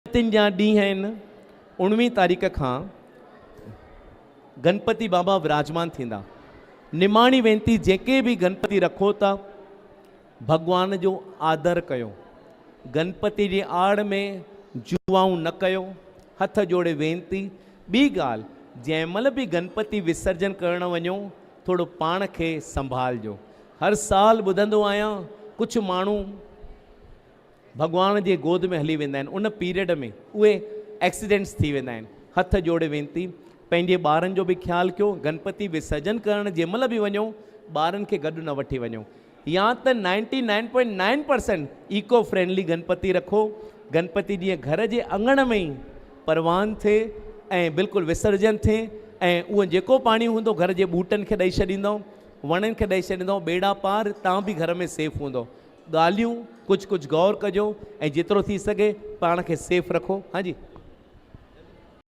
گڻپتين جا ڏينهن آهن، اڻويهه تاريخ کان گڻپتي بابا وراجمان ٿيندا. نماڻي وينتي جيڪي به گڻپتي رکو ٿا ڀڳوان جو آدر ڪيو، گڻپتي جي آڙ ۾ جوائون نه ڪيو، هٿ جوڙي وينتي. ٻي ڳالهه جنهن مهل به گڻپتي وسرجن ڪرڻ وڃو ٿورو پاڻ کي سنڀالجو. هر سال ٻڌندو آهيان ڪجهه ماڻهو ڀڳوان جي گود ۾ هلي ويندا آهن ان پيريڊ ۾ اهي ايڪسيڊنٽس ٿي ويندا آهن هٿ جوڙي وينتي پنهنجي ٻارن جو به خيال ڪيو گنپتي وسرجن ڪرڻ جنهن مهل به وڃو ٻارن کي گڏ نه وٺي وڃو يا ته ninety nine point nine percent eco friendly Ganpati رکو گنپتي جيئن گهر جي اڱڻ ۾ ئي پروان ٿئي ۽ بلڪل وسرجن ٿئي ۽ اهو جيڪو پاڻي هوندو گهر جي ٻوٽن کي ڏئي ڇڏيندو وڻن کي ڏئي ڇڏيندو ٻيڙا پار تان به گهر ۾ سيف هوندو ڳالهيون ڪجهه ڪجهه غور ڪجو ۽ جيترو ٿي سگهي پاڻ کي سيف رکو هان جي.